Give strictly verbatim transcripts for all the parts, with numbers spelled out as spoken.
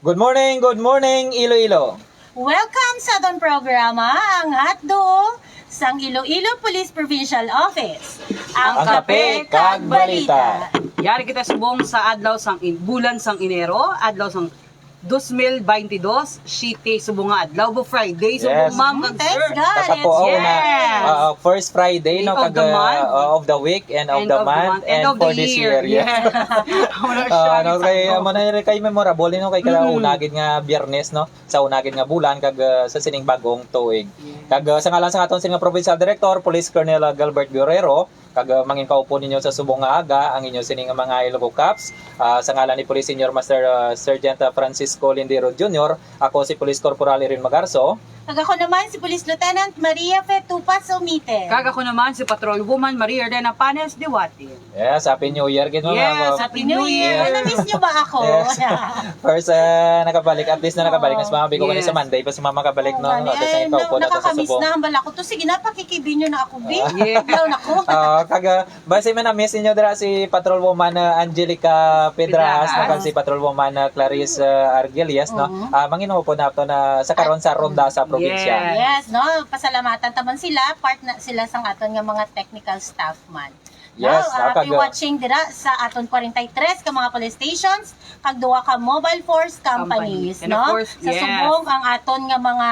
Good morning, good morning, Iloilo. Welcome sa aton programa, ang Hotdog sang Iloilo Police Provincial Office. Ang Kape kag Balita. Yari kita subong sa adlaw sang in-, bulan sang Enero, adlaw sang dos mil baynte dos, siyete subong nga adlaw, bu Friday, subong, yes, ma'am, kag sir. Thanks, God. Katapo, oh, na, yes, uh, first Friday, no, of the month, uh, of the week, and of the month, and for this year. Yes. Amo na siya, ano, kay, amo na rin kay memorable, no, kay kada una gid nga Biyernes, no, sa una gid nga bulan, kag, uh, sa sining bag-ong tuig. Yes. Kag, uh, sa ngalan sa aton sining nga Provincial Director, Police Colonel, uh, Gilbert Guerrero, kag, uh, mangin kaupo ninyo sa subong nga aga ang inyo sining nga mga Ilonggo Cops. Uh, sa ngalan ni Police Senior Master, uh, Sergeant, uh, Francisco Lindero Junior, ako si Police Corporal Irene Magarso. Kag ako naman si Police Lieutenant Maria Fe Tupas Umite. Kag ako naman si Patrol Woman Maria Ardena Panes Diwati. Yes, Happy New Year gid, ma'am. Yes, Happy New Year. Yes. Na-miss niyo ba ako? Yes. First, uh, nakabalik, at least na nakabalik na si Mama Bigo. Yes. Kanina sa Monday pa si Mama makabalik, no? At the same time, nakakamiss na. Hambal ako to. Sige na, pakikibin niyo na ako, bi. Ah. Yes. Daw na ko. Ah, kag, uh, basi man na-miss ninyo dira si Patrol Woman, uh, Angelica Pedrajas, Pedrajas, no, kag si Patrol Woman, uh, Clarice, uh, Argelias, no? Oo. Ah, mangin-upod na to na sa karon sa ronda sa probinsya. Yes. Yes, no? Pasalamatan ta man sila, part na sila sang aton nga mga technical staff man. Yes, now, ah, happy watching dira sa aton forty-three ka mga police stations kag duha ka mobile force companies, no? Company. And of course, yes, sa subong ang aton nga mga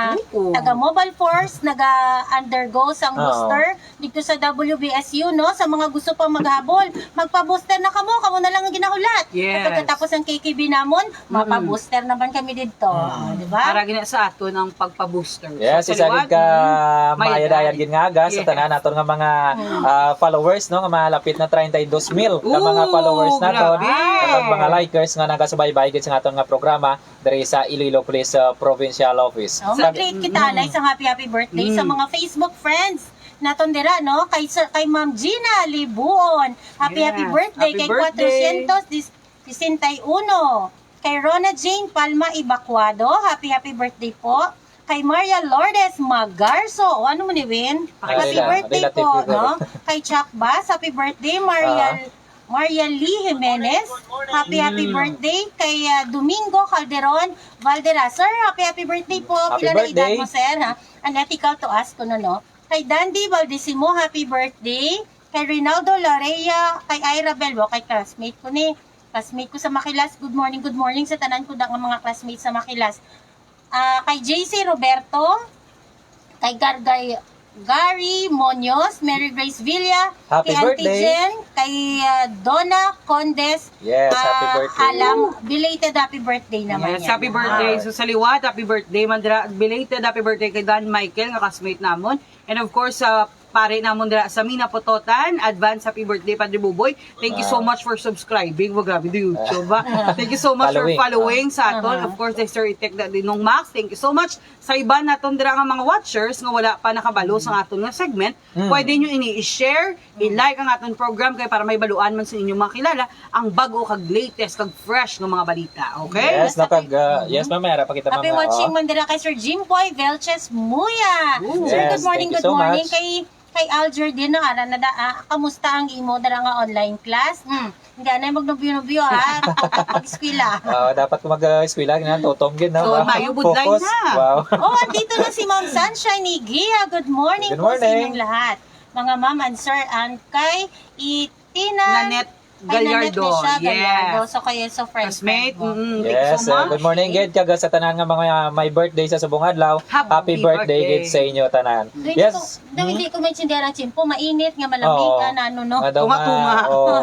taga mobile force naga-undergo sang booster dito sa W B S U, no? Sa mga gusto pang maghabol, magpa-booster na kamo, kamo na lang ang ginahulat. Yes. At pagkatapos ang K K B namon, mapa-booster naman kami didto, di ba? Para gina sa aton ang pagpa-booster. Yes, isa gid ka maayad-ayad gid nga aga sa tanan naton nga mga, ah, followers, no, nga malapit na treinta y dos mil ka mga followers naton, grabe, kag mga likers nga nagasubaybay gid sa aton nga programa diri sa Iloilo Police, ah, Provincial Office. Oh, mag-greet kita, anay, sa happy, happy birthday sa mga Facebook friends naton dira, no? Kay Sir, kay Ma'am Gina Libuon, happy, happy birthday. Kay kwatrocientos sesenta y uno. Kay Rona Jane Palma Ibacuado, happy, happy birthday po. Kay Maria Lourdes Magarso, o ano mo ni Win? Happy birthday po, no? Kay Chuck Bass, happy birthday. Maria, Maria Lee Jimenez, happy, happy birthday. Kay, ah, Domingo Calderon Valderra, sir, happy, happy birthday po. Pila na edad mo, sir, ha? Unethical to ask, kuno, no? Kay Dandy Valdesimo, happy birthday. Kay Rinaldo Larea, kay Ira Belbo, kay classmate ko ni. Classmate ko sa Makilas. Good morning, good morning sa tanan ko da nga mga classmates sa Makilas. Ah, kay J C Roberto, kay Gargay, Gary Muñoz, Mary Grace Villa, kay Auntie Jen, kay, ah, Donna Condes, yes, happy birthday. Alam, belated happy birthday naman. Yes, happy birthday. So, sa liwat, happy birthday man dira. Belated happy birthday kay Dan Michael, nga classmate namon. And of course, sa pare namon dira sa Mina Pototan, advance happy birthday, Padre Buboy. Thank you so much for subscribing. Wa, grabe, do YouTube, ah. Thank you so much for following sa aton. Of course, kay Sir Itek da Dinong Max, thank you so much. Sa iban naton dira nga mga watchers nga wala pa nakabalo sa aton nga segment, pwede nyo ini i-share, i-like ang aton program kay para may baluan man sa inyong mga kilala ang bag-o kag latest kag fresh nga mga balita. Okay? Yes, no, kag, ah, yes, ma'am, may ara pa kita. Happy watching man dira kay Sir Jimboy Velches Muya. Sir, good morning, good morning. Kay, kay Alger din, no, ara na da, ah, kamusta ang imo dira nga online class? Hmm. Hindi na magnobyo-nobyo, ha? Pag-eskwela. Ah, dapat ko mag-eskwela, ganyan, tutom gid, no? So, mayo budlay na. Wow. Oh, andito na si Ma'am Sunshine Igia. Good morning po sa inyong lahat. Mga ma'am and sir, and kay Itina, Nanette Gallardo. Yes. So, kayo, so friend, friend mo. Yes, uh, good morning gid kag sa tanan nga mga may birthday sa subong adlaw. Happy birthday gid sa inyo tanan. Yes. Daw hindi ko maintindihan ang tiyempo, mainit nga malamig, oo, nga nano, no? Nga daw tunga-tunga. Oo.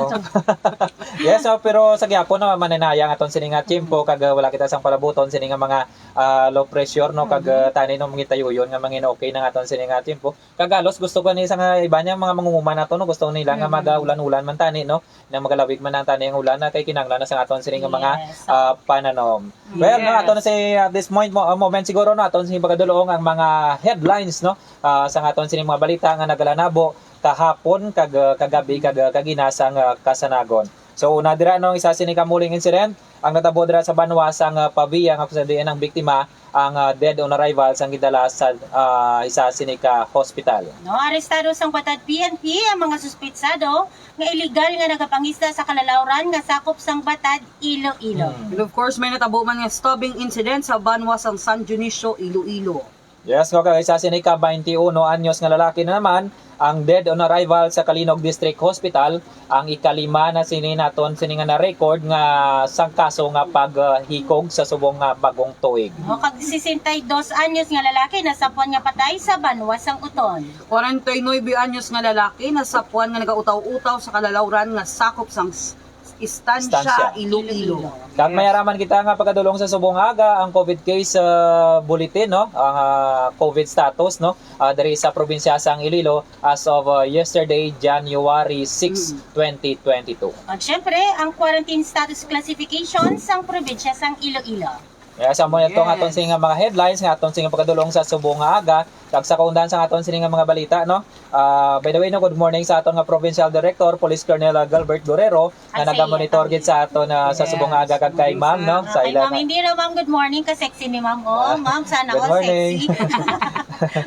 Yes, so, pero sa gihapon, no, maninaya ang aton sini nga tiyempo, kag, uh, wala kita sang palabuton sini nga mga, ah, low pressure, no, kag, uh, tani, no, mangitayuyon nga mangin okay na ang aton sini nga tiyempo. Kag halos gusto ko ni sa nga iba niya mga mangunguma nato, no, gusto nila nga mag-ulan-ulan man tani, no, na magalawig man ang tani ang ulan na kay kinahanglan na sa aton sini nga mga, ah, pananom. Well, no, aton si, at this point mo, uh, moment siguro, no, aton si pagaduloong ang mga headlines, no, ah, sa aton sini mga balita nga nagalanabo kahapon kag, ah, kagabi kag, ah, kagina sang, ah, kasanagon. So, una dira, no, isa sini ka muling incident ang natabo dira sa banwa sang, ah, Pavia, nga kung sa diin ang biktima ang, ah, dead on arrival sang gidala sa, ah, isa sini ka hospital. No, arestado sang Batad P N P ang mga suspitsado nga iligal nga nagapangisda sa kalalawran nga sakop sang Batad, Iloilo. Hmm. And of course, may natabo man nga stabbing incident sa banwa sang San Dionisio, Iloilo. Yes, kag isa sini ka twenty-one anyos nga lalaki na naman ang dead on arrival sa Calinog District Hospital, ang ikalima na sini naton sini nga na-record nga sang kaso nga paghikog sa subong nga bagong tuig. O, kag sesenta y dos anyos nga lalaki nasapwan nga patay sa banwa sang Uton. Kwarenta y nuebe anyos nga lalaki nasapwan nga nagautaw-utaw sa kalalawran nga sakop sang s-, Estancia, Estancia. Iloilo. Kag may araman kita nga pagkadulong sa subong aga ang COVID case, ah, bulletin, no? Ang, ah, COVID status, no? Ah, diri sa probinsya sang Iloilo as of, ah, yesterday, January six, Mm. twenty twenty-two. At syempre, ang quarantine status classification sang probinsya sang Iloilo. Kaya sa mo ito nga aton Yes. sini nga mga headlines nga aton sini nga pagkadulong sa subong nga aga, kag sa kaundan sa aton sini nga mga balita, no? Ah, by the way, no, good morning sa aton nga Provincial Director, Police Colonel, ah, Gilbert Guerrero, nga Ay, nagamonitor sige, gid sa aton, ah, sa Yes. subong nga aga, kag kay Morning, ma'am, sir. no? Sa Ay, ila ma'am, nga hindi na, ma'am. Good morning. Ka-sexy ni ma'am. Oh, Ah, ma'am, sana good all morning. sexy.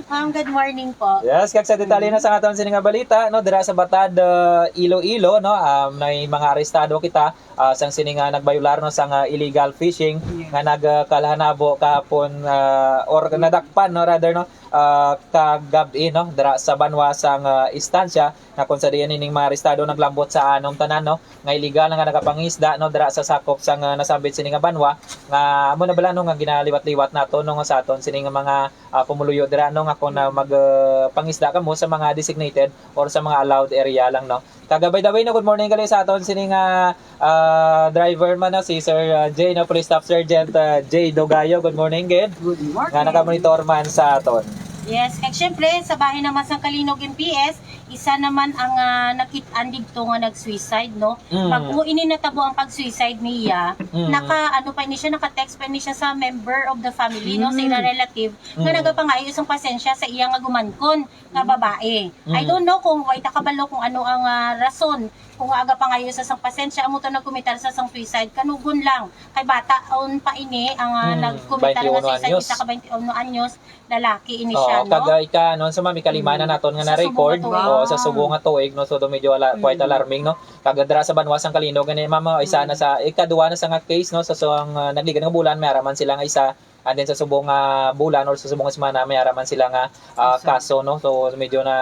Ma'am, good morning po. Yes, kag sa detalye na Mm. sa aton sini nga balita, no, dira sa Batad, ah, Iloilo, no, ah, may mga arestado kita, ah, sang sini nga nagbayular, no, sang, ah, illegal fishing Yes. nga nagkalhanabo kahapon, ah, or Mm. nadakpan, no, rather, no, ah, kagab-i, no, dira sa banwa sang, ah, Estancia, nga kung sa diin ining mga arestado naglambot sa anom tanan, no, nga iligal nga nagapangisda, no, dira sa sakop sang, ah, nasambit sini nga banwa, nga amo na bala, no, nga ginaliwat-liwat nato, no, nga sa aton sini nga mga, ah, pumuluyo dira, no, nga kung na Mm. mag, ah, pangisda kamo sa mga designated or sa mga allowed area lang, no. Kag, by the way, no, good morning gali sa aton sini nga, ah, driver man, no, si Sir, ah, J, no, Police Staff Sergeant, ah, J Dogayo. Good morning, gid. Good morning. Nga nakamonitor man sa aton. Yes, kag syempre, sa bahin naman sang Calinog M P S, isa naman ang, ah, nakit-an didto nga nag-suicide, no? Mm. Bag-o ini natabo ang pag-suicide niya, Mm. naka, ano pa ini siya, naka-text pa ini siya sa member of the family, no? Sa ila Mm. relative, nga Mm. nagapangayo sang pasensya sa iya nga gumangkon nga babae. I Mm. don't know kung way ta kabalo kung ano ang, ah, rason kung aga pangayo sa sang pasensya, amo to nagkometer sa sang suicide, kanugon lang. Kay bata on pa ini ang, ah, Mm, nagkometer nga twenty-one suicide, anyos. Isa ka twenty-one anyos, lalaki ini Oo, siya, no? Kag, ah, ika, ano, sa ma'am, ikalima na Mm. naton nga Sa na-record. subong nga tuig. Oo, sa Wow. subong nga tuig, no? So, do medyo ala-, quite Mm. alarming, no? Kag dira sa banwa sang Calinog, gani, ma'am, oh, isa na Mm. sa, ikaduha na sa nga case, no? Sa, sa, ang, ah, nagligan nga bulan, may araman sila nga isa. And then sa subong nga bulan or sa subong nga semana, may araman sila nga, ah, Kaso. kaso, no? So, medyo na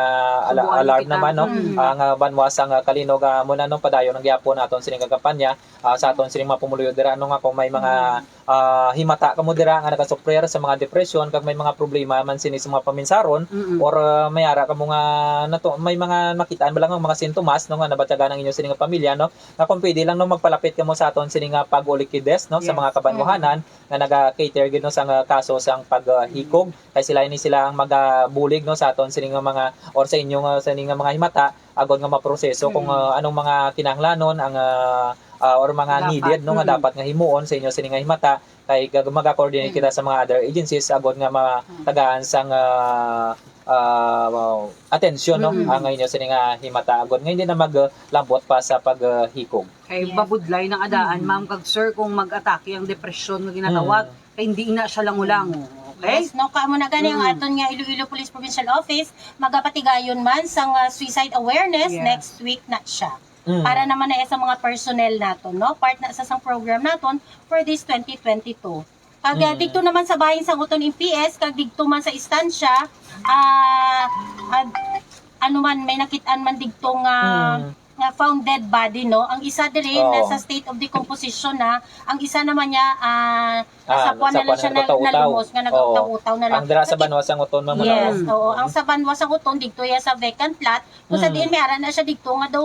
ala-, Subuan alarm kita. naman, no? Mm. Ang, ah, banwa sang, ah, Calinog, ah, muna, no, padayon ang gyapon aton sining nga kampanya, ah, sa aton sining mga pumuluyo dira, no, nga kung may mga, Mm. ah, himata kamo dira nga nagasufrir sa mga depresyon kag may mga problema man sini sa mga paminsaron Mm. or, ah, may ara kamo nga nato-, may mga makitaan ba lang ang mga sintomas, no, nga nabatyagan ang inyo sini nga pamilya, no, nga kung pwede lang, no, magpalapit kamo sa aton sini nga Pag-Uliki Desk, no, sa Yes. mga kabanwahanan. Mm. nga naga-cater gid, no, sa nga kaso sang paghikog. Mm. Kay sila ini sila ang magabulig, no, sa aton sini nga mga, or sa inyo nga, sa ini nga mga himata, agod nga maproseso kung, Mm. ah, anong mga kinahanglanon ang, ah, ah, or mga Dapat. needed, no, nga Mm. dapat nga himuon sa inyo sini nga himata. Kay gag-, maga-coordinate Mm. kita sa mga other agencies agod nga ma-, Mm. tagaan sang, ah, ah, atensyon, no, Mm. ang inyo sini nga himata agod nga hindi na maglambot pa sa paghikog. Kay Yes. babudlay nang adaan, Mm. ma'am, kag sir, kung mag-atake ang depresyon nga ginatawag, Mm. kay hindi na siya lango-lango. Okay? Yes, no, kamo na gani ang Mm. aton nga Iloilo Police Provincial Office, magapatigayon man sang, ah, suicide awareness Yes. next week na siya. Mm. Para naman na sa mga personnel naton, no? Part na sa sang program naton for this twenty twenty-two. Kag, ah, Mm. didto naman sa bahin sang Uton M P S, kag didto man sa Estancia, ah, ah, ano man, may nakit-an man didto nga Mm. nga found dead body, no? Ang isa diri Oo. nasa state of decomposition na, ang isa naman niya, ah, Ah, nasapwan na lang nasapwan na siya na, nagutaw-utaw. Nalumos nga Oo. nagutaw-utaw na lang. Ang dira sa Nakit-, banwa sang Uton, ma'am, yes, ano? Oo. Ang sa banwa sang Uton, didto ya sa vacant lot. Kung sa Mm. diin, may ara na siya didto nga daw,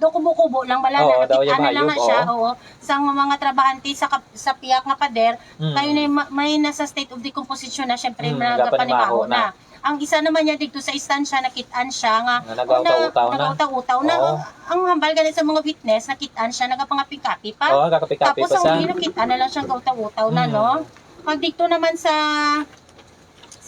daw kubo-kubo lang bala Oo, na, daw ya nakit-an na lang na bahayog, siya, oo. oo. Sang mga trabahante sa kap-, sa piyak nga pader, Mm. kayo na yung ma-, may nasa state of decomposition na, syempre, Mm, mga nagapanimaho gapanimaho na. na. Ang isa naman niya didto sa Estancia, nakit-an siya nga Nga nagautaw-utaw na. nagautaw-utaw na. Oo. Ang, ang hambal gani sa mga witness, nakit-an siya, nagapangaping-kapi pa. Oo, nagakaping-kapi Tapos pa ang sa huli, nakit-an na lang siya gautaw-utaw na, Mm. no? Pag didto naman sa,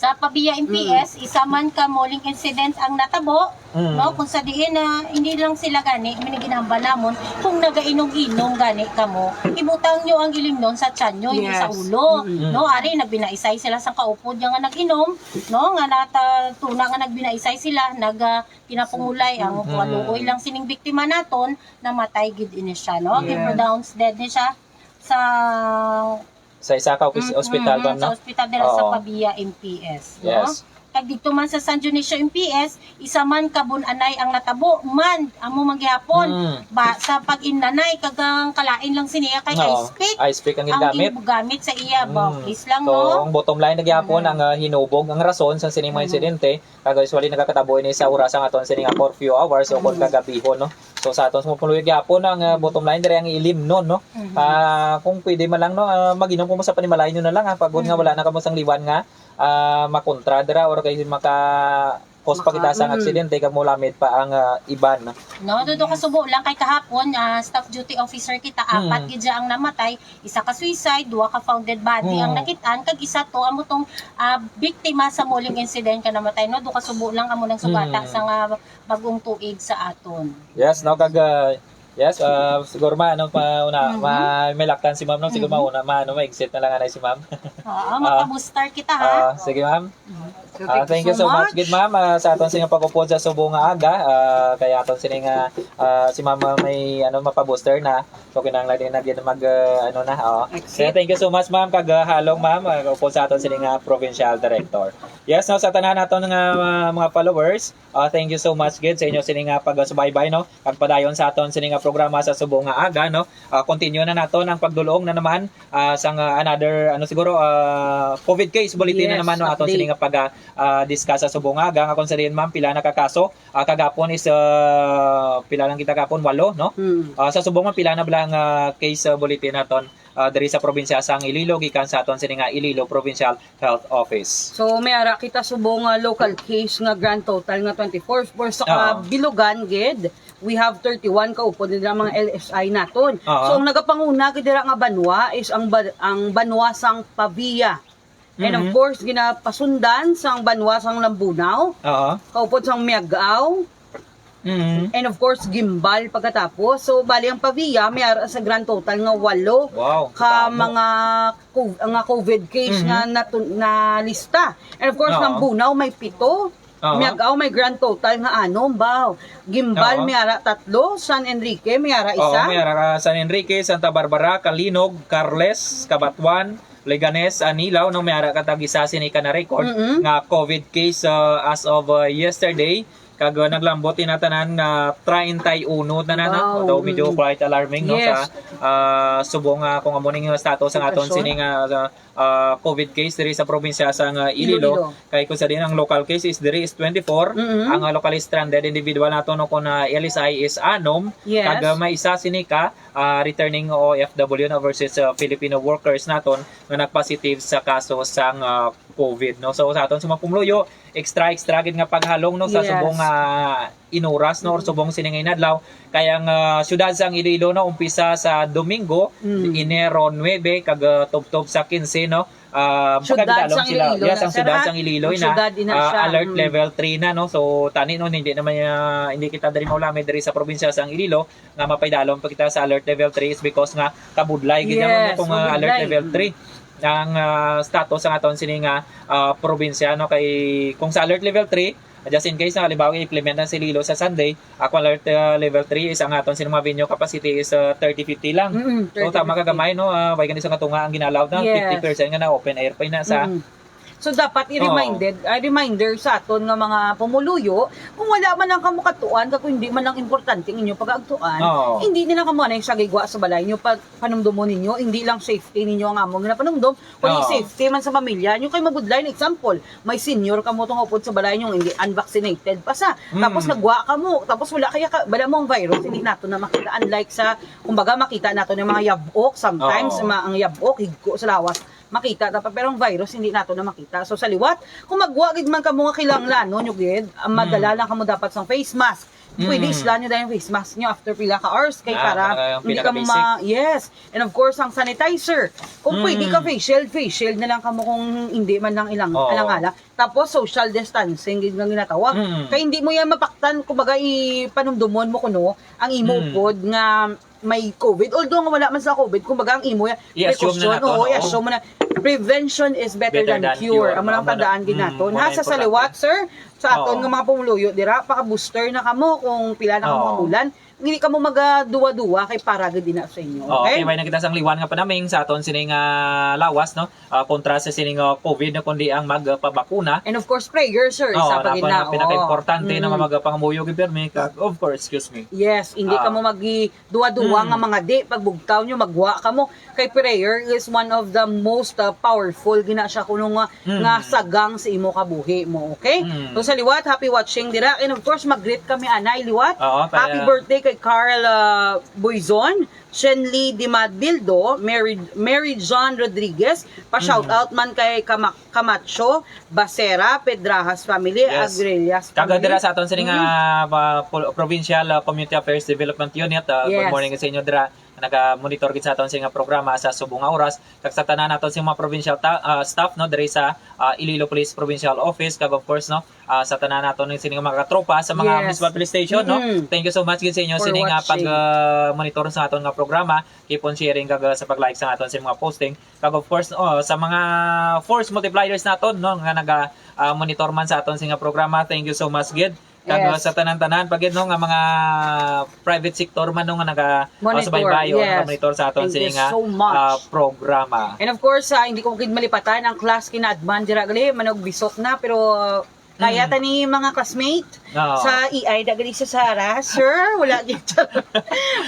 Sa Pavia M P S, isa man ka mauling incident ang natabo, Mm. no? Kung sa diin na hindi lang sila gani, may ginahambal namon, kung nagainom-inom gani kamo, ibutang nyo ang ilimnon sa tiyan nyo, hindi sa Yes. ulo, Mm. no? Ari, nagbinaisay sila sa kaupod nga nag-inom, no? Nga nata-, tuna nga nagbinaisay sila, nag, ah, pinapungulay ang Mm. kaluoy lang sining biktima naton, namatay gid ini siya, no? Yes. Gipronounced dead ni siya sa Sa isa ka opis-, Mm, ospital, mm, ma'am, sa no? ospital dira sa Oo. Pavia M P S, no? Yes. Kag dito man sa San Dionisio M P S, isa man ka bun-anay ang natabo man, amo man gihapon. Mm. Ba, sa pag-inanay, kag ang kalain lang siniya kay Oo. ice pick Ice pick ang ang gingamit. gin-, gamit sa iya, ba, Mm. please lang, So, no? ang bottom line na gihapon, Mm. ang, ah, hinubog, ang rason sa sining mga Mm. insidente, kag usually nagakatabo ini sa oras ang aton sini nga curfew hours o kung Mm. kagabihon, no? So, sa aton sa mga pumuluyo gihapon, ang, ah, bottom line diri ang ilimnon, no? Mhm. Ah, kung pwede man lang, no, ah, mag-inom kamo sa panimalay nyo na lang, ha, pagod nga Mhm. wala na kamo sang liwan nga, ah, makontra dira or kay maka-cause pa kita Maka-, sang mm. aksidente kag molamit pa ang, ah, iban. No, dudo ka subo lang kay kahapon, ah, staff duty officer kita, apat Mm. gid siya ang namatay, isa ka suicide, duha ka found dead body ang Mm. nakit-an, kag isa to amo tong, ah, biktima sa mauling incident nga namatay, no? Duha ka subo lang amo nang sugata Mm. sa nga bag-ong tuig sa aton. Yes, no, kag, ah, yes, ah, siguro ma-, ano, pa, una, Mhm. ma-, may laktan si ma'am, no? Siguro Mhm. mauna, ma-, ano, ma-exit na lang anay si ma'am. Oo, Ah, mapa-booster kita, ha? ah, sige, ma'am. Mhm. So, Ah, thank you so much, gid, ma'am, ah, sa aton sini nga pag-upod sa subong nga aga. Ah, kaya aton sini nga, ah, si ma'am, ah, may, ano, mapa-booster na. So, kinahanglan din na gid mag, ah, ano na, oh. Exit. Kaya thank you so much, ma'am, kag, ah, halong, ma'am, ah, upod sa aton sini nga provincial director. Yes, no, sa tanan naton nga, ah, mga followers, ah, thank you so much gid sa inyo sini nga pagsubaybay, no? Kag padayon sa aton sini nga programa sa subong nga aga, no? Ah, continue na naton ang pagdulong na naman, ah, sang, ah, another, ano siguro, ah, COVID case bulletin na Yes, naman, no? Aton sini update. nga pag, ah, ah, discuss sa subong nga aga, nga kung sa diin, ma'am, pila na ka kaso, ah, kagapon is, ah, pila lang kita kagapon, walo, no? Hmm. Ah, sa subong, ma'am, pila na bala ang, ah, case, ah, bulletin naton, ah, diri sa probinsya sang Iloilo, gikan sa aton sini nga Iloilo Provincial Health Office. So, may ara kita subong nga local case nga grand total nga twenty-four. For sa Oo. Kabilugan gid, we have thirty-one kaupod nila mga L S I naton. Oo. So, ang nagapanguna gid dira nga banwa is ang ba-, ang banwa sang Pavia. And of Mhm. course, ginapasundan sang banwa sang Lambunao, Oo. kaupod sang Miag-ao, Mhm. and of course, Guimbal pagkatapos. So, bali ang Pavia, may ara sa grand total nga walo Wow, ka damo. mga co-, nga COVID case Mhm. nga natun-, nalista. And of course, Oo. Lambunao may pito. Oo. Miag-ao may grand total nga anom, baw. Gimbal Oo. may ara tatlo, San Enrique may ara Oo, isa. may ara ka San Enrique, Santa Barbara, Calinog, Carles, Cabatuan, Leganes, Anilao, no, may ara ka tag isa sini ka na-record Mm-mm. nga COVID case, uh, as of, uh, yesterday. Kag, uh, naglambot ina tanan nga treinta y uno tanan, no? Wow. Although medyo Mm. quite alarming, no, Yes. sa, uh, subong, uh, kung amo ning status ang aton Sitwasyon. sini nga, uh, uh, COVID case diri sa probinsya sang, uh, Iloilo. Iloilo. Kay kung sa din ang local case is diri is twenty-four, Mm-mm. ang, uh, locally stranded individual nato, no, kung, uh, L S I is anom, Yes. kag, uh, may isa sini ka, uh, returning O F W, no, versus, uh, Filipino workers naton nga nagpositive sa kaso sang, uh, COVID, no. So sa aton sa mga pumuluyo, extra, extra gid nga paghalong, no, sa Yes. subong, uh, inuras, no, or Mm. subong sini nga inadlaw. Kay ang, ah, siyudad sang Iloilo, no, umpisa sa Domingo, Mm. Enero nuebe, kag, ah, tubtob sa kinse, no, ah, Siyudad magkakadalom sang sila. Iloilo Yes, na, ang siyudad sir, ha? sang Iloilo Ang na, siyudad ina ah, siya. alert Mm. level three na, no. So, tani, no, hindi naman, ah, hindi kita diri maulami diri sa probinsya sang Iloilo nga mapaidalom pa kita sa alert level three is because nga kabudlay gid naman Yes, kung, ah, alert kabudlay. level Mm. three ang, ah, status sang aton sini nga, ah, probinsya, no, kay kung sa alert level three, just in case, no, halimbawa, i-implement na sa Iloilo sa Sunday, ah, kung alert, ah, level three is ang aton sini mga venue capacity is, ah, thirty fifty lang. Mm-mm, So, tama thirty fifty. kagamay, no? Ah, way gani sa nga tunga ang gina-allow na, Yes. fifty percent nga na open air pa na sa Mm-mm. So, dapat Oo. i-reminded, ah, reminder sa aton nga mga pumuluyo, kung wala man lang kamo katuan, kag kung hindi man lang importante ang inyong pag-agtuan, Oo. hindi nila kamo anay siya gigwa sa balay nyo, pa-, panumdumon ninyo, hindi lang safety ninyo ang among ginapanumdom, kundi Oo. safety man sa pamilya nyo. Kay mabudlay, an example, may senior kamo tong upod sa balay nyo, hindi unvaccinated pa sa. Tapos Mm. nagwa kamo, tapos wala kaya ka, bala mo ang virus, hindi nato na makita. Unlike sa, kumbaga, makita nato ng mga yabok sometimes, Oo. ma-, ang yabok, higko sa lawas, makita ta pa, pero ang virus, hindi nato na makita. So, sa liwat, kung magwa gid man kamo nga kinahanglanon nyo gid, ang madala Mm. lang kamo dapat sang face mask. Pwede Mm. isla nyo dahil face mask nyo after pila ka hours kay Ah, para para yung hindi ka mo pinaka-basic. ma-, yes. And of course, ang sanitizer. Kung pwede ka Mm. face shield, face shield na lang kamo kung hindi man lang ilang Oo. alang-ala. Tapos social distancing gid nga ginatawag. Mm. Kay hindi mo yan mapaktan, kumbaga ipanumdumon mo kuno ang imo Mm. upod nga may covid. Although nga wala man sa covid, kumbaga ang imo yan, I-assume na precaution, nato, oo, no? I-assume mo na. Prevention is better Better than than cure. cure, Amo no? lang Amo na. tandaan gid Mm, naton. amo Ha, na sa importante. Saliwat, sir, sa aton Oo. nga mga pumuluyo dira, paka-booster na kamo kung pila na kamo Oo. ka bulan. Hindi kamo magaduwa-duwa kay para gid ina sa inyo, Oo, okay? Kay way na kita sang liwan nga panaming sa aton sining, ah, lawas, no? Ah, kontra sa sining, ah, covid, no, kundi ang magpabakuna. And of course, prayer, sir, Oo, isa pa gid na, na, pinaka-importante, no, nga oo. Mm. magpangamuyo gid pirmi. Kag, of course, excuse me. Yes, hindi Ah. kamo magduwa-duwa nga Mm. mga di, pagbugtaw nyo, magwa kamo. Kay prayer is one of the most, ah, powerful gina siya kuno nga, Mm. nga sagang sa imo kabuhi mo, okay? Mm. So, sa liwat, happy watching dira. And of course, mag-greet kami, anay, liwat. Oo, Happy kaya birthday kay Carl, ah, Buizon, Shenley Dimadildo, Mary, Mary John Rodriguez, pa-shout Mm. out man kay Kama-, Camacho, Basera, Pedrajas family, Yes. Agrelias Kaga family. dira sa aton sini nga, Mm. ah, pol-, Provincial, ah, Community Affairs Development Unit, ah, good Yes. morning sa inyo dira. Naga-monitor gid sa aton sini nga programa sa subong nga oras. Kag sa tanan naton sini mga provincial ta-, ah, staff, no, diri sa, ah, Iloilo Police Provincial Office, kag of course, no, ah, sa tanan naton sini nga mga katropa sa mga Yes. municipal police station, no. Mm-mm. Thank you so much gid sa inyo For sini nga watching. pag, ah, monitor sa aton nga programa. Keep on sharing kag, ah, sa pag-like sa aton sa mga posting. Kag of course, oh, sa mga force multipliers naton, no, nga naga, ah, monitor man sa aton sini nga programa, thank you so much gid. Kag, Yes. uh, sa tanan-tanan pa gid, no, nga mga private sector man, no, nga naga, uh, Monitor, subaybay o yes. naga-monitor sa aton Thank sini you nga, so much. uh, programa. And of course, uh, hindi ko gid malipatan ang class kinaadman dira gali, manog bisot na, pero, uh, kaya Mm. ta ni mga classmate Oo. sa E I da gali sa Sara, sir, wala gid.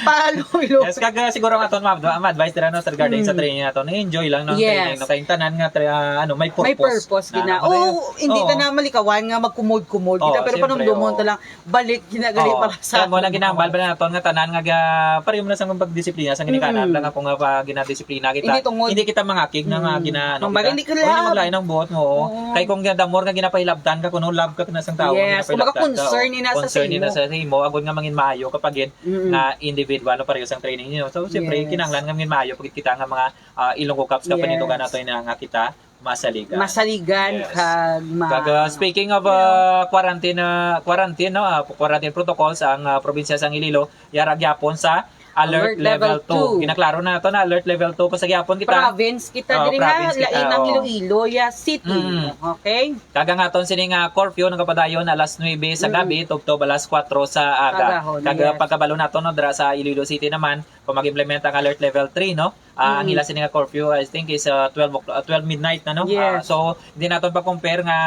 Palo-ilo. Yes, kag, uh, siguro ang aton ma-, ma-advise dira, no, sa regarding sa Mm. training naton, enjoy lang, no, ang Yes. training, no, kay tanan nga tra-, ano, may May purpose. purpose gid na. Na, ano, Oo, hindi Oo. ta na malikawan nga magkumod-kumod kita, Oo, pero siyempre, panumdumon oo. ta lang, balik ginagali Oo. para sa Kaya mo lang aton. ginahambal ba naton nga tanan nga ga-, pareho mo na sa pagdisiplina sa ginikanan Mm. lang ako nga pa ginadisiplina kita. Hindi tungod. Hindi kita mangakig na nga Mm. gina-, ano Kumbaga, kita. hindi ka O, hindi lang. maglain ang buot mo, oo. Oo. Kay kung the more nga ginapahilabtan ka, kuno love ka na sang tao, Yes, nga kumbaga, pinapahilabtan ka, concern oh. ni na sa Concern ni na imo. sa imo, agod nga mangin maayo ka pa gid Mm. nga individual, no, pareho sang training niyo. So, siyempre, Yes. kinahanglan nga mangin maayo pa gid kita nga mga, ah, Ilonggo Cops ka Yes. panindugan nato ina nga kita masaligan. Masaligan Yes. kag ma- Kag, uh, speaking of, uh, quarantine, uh, quarantine, no, uh, quarantine protocols, ang, uh, probinsya sang Iloilo, yara gyapon sa alert Alert level level two. two. Ginaklaro na nato na alert level two, basta gyapon kita. Province kita Oh, diri nga, province kita, lain ang oh. Iloilo, ya, city. Mm. Okay? Kag ang aton sini nga curfew nagapadayon alas nuebe sa Mm. gabi, tubtob alas kuwatro sa aga. Agahon, Kag, uh, yes. pagkabalo nato, no, dira sa Iloilo City naman, kung mag-implement ang alert level three, no, Ah, ang Mm. ila sini nga curfew, I think, is, ah, twelve o'clock, ah, twelve midnight na, no? Yes. Ah, so, di naton pa-compare nga,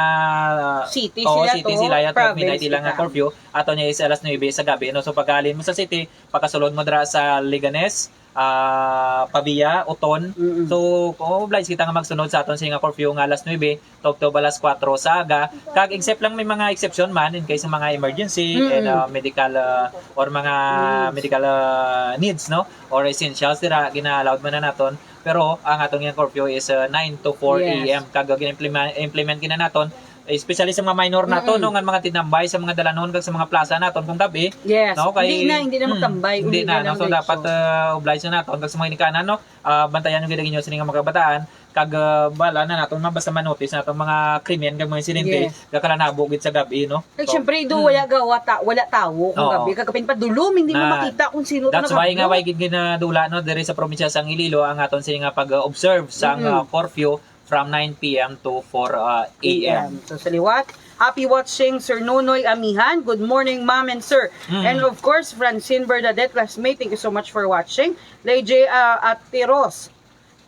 City oo, sila city to, sila ya, twelve midnight province ila nga kita. curfew. Ato niya is alas nuebe sa gabi, no? So, paghalin mo sa city, pagkasulod mo dira sa Leganes, ah, Pavia, Oton. Mm-mm. So, kung obliged kita nga magsunod sa aton sini nga curfew nga alas nuebe, tubtob alas kuwatro sa aga. Kag except lang may mga exception man in case ng mga emergency Mm-mm. and, uh, medical, uh, or mga Mm. medical, uh, needs, no? Or essentials dira, gina-allowed man na naton. Pero ang atong yang curfew is, uh, nine to four Yes. A M. Kag gina-implement, implement gina naton, especially sa mga minor naton, Mm-mm. no, nga mga tinambay sa mga dalanon kag sa mga plaza naton kung gabi, Yes. no? Kay, Hindi na, hindi na mm, magtambay, hindi uli na, na lang no? So, diretso. dapat, uh, oblige na naton kag sa mga ginikanan, no? Ah, bantayan yung gid ang inyo sini nga mga kabataan. Kag, ah, bala na naton man basta ma-notice naton mga krimen kag mga insidente, Yes. gakalanabo gid sa gabi, no? Kag So, syempre, do, mm. wala gawa ta-, wala tawo kung Oo. gabi. Kag kapin pa dulom, hindi mo Na, makita kung sino that's why nga nakablo. Way gid ginadula, no, diri sa probinsya sang Iloilo ang aton sini nga pag-observe sang, Mm. ah, curfew from nine P M to four, ah, A M. A M. So, sa liwat, happy watching, Sir Nonoy Amihan. Good morning, ma'am and sir. Mm. And of course, Francine Bernadette, classmate, thank you so much for watching. Lady, ah, Ate Ros,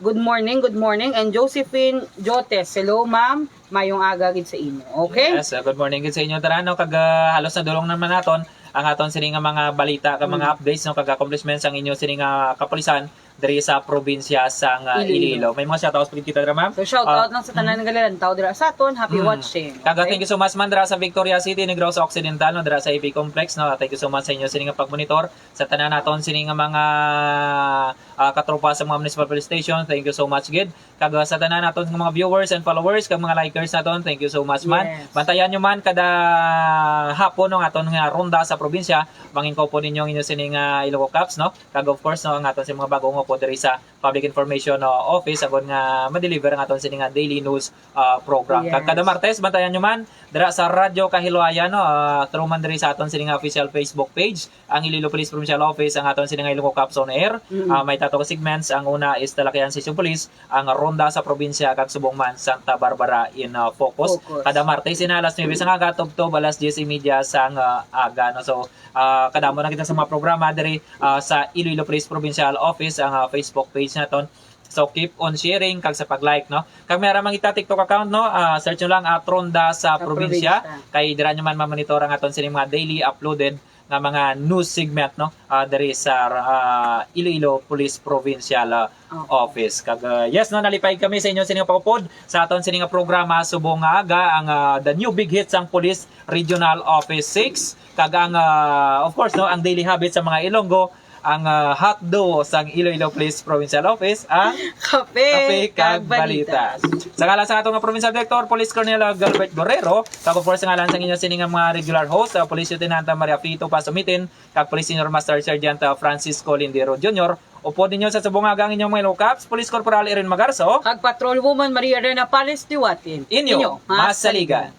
good morning, good morning. And Josephine Jotes, hello, ma'am. Mayong aga gid sa inyo. Okay? Yes, uh, good morning gid sa inyo tanan, no? Kag, uh, halos nadulong naman naton ang aton sini nga mga balita, kag mga Mm. updates, no? Kag accomplishments ang inyo sini nga kapulisan diri sa probinsya sang, uh, Iloilo. Iloilo. May mga shoutouts pa gid kita dira, ma'am? So, shout Ah, out lang sa tanan mm. nga nagalantaw dira sa aton. Happy Mm. watching. Kag, uh, Okay? thank you so much man dira sa Victoria City, Negros Occidental, no? Dira sa A P Complex, no? Thank you so much sa inyo sini nga pagmonitor. Sa tanan naton sini nga mga, ah, katropa sa mga municipal police station, thank you so much gid. Kag, ah, sa tanan naton nga mga viewers and followers kag mga likers naton, thank you so much man. Yes. Bantayan nyo man kada hapon ang aton nga ronda sa probinsya. Mangin ko po ninyo ang inyo sining, ah, Ilonggo Cops, no? Kag of course, no, ang aton sa mga bagong upod diri sa Public Information, no, Office, agon nga ma-deliver ang aton sining, ah, daily news, ah, program. Kag Yes. kada Martes, bantayan nyo man dira sa Radyo Kahiluayan, no, ah, through man diri sa aton sining official Facebook page, ang Iloilo Police Provincial Office, ang aton sining Ilonggo Cops on Air. Mm. Ah, may tatlo ka segments. Ang una is Talakian City Police, ang ronda sa probinsya, kag subong man Santa Barbara in, ah, focus. Focus. Kada Martes ina alas nuebe sang aga tubtob alas diyes y media sang, ah, aga, no? So, ah, kadamo na kita sa mga programa diri, ah, sa Iloilo Police Provincial Office, ang, ah, Facebook page naton. So, keep on sharing kag sa pag-like, no? Kag may ara man kita TikTok account, no? Ah, search nyo lang at Ronda sa Sa Probinsya. Probinsya. Kay dira nyo man mamonitor ang aton sining mga daily uploaded nga mga news segment, no? Ah, diri sa, ah, Iloilo Police Provincial, ah, Okay. Office. Kag, ah, yes, no, nalipay kami sa inyo sining pag-upod sa aton sining programa subong nga aga, ang, ah, the new big hit sang Police Regional Office six, kag ang, ah, of course, no, ang daily habit sa mga Ilonggo, ang, ah, hot duo sang Iloilo Police Provincial Office, ang Kape, Kape kag kag Balita. Balita. Sa ngalan sa ato nga Provincial Director, Police Colonel, ah, Gilbert Guerrero, kag of course, sa ngalan sa inyo sining mga regular host, ah, Police Lieutenant, ah, Maria Fito Pasumitin, kag Police Senior Master Sergeant, ah, Francisco Lindero Junior, upod ninyo sa subong nga aga ang inyong mga Ilonggo Cops, Police Corporal Erin Magarso. Kag Patrol Woman Maria Rena Pales Tiwatin. Inyo, masaligan.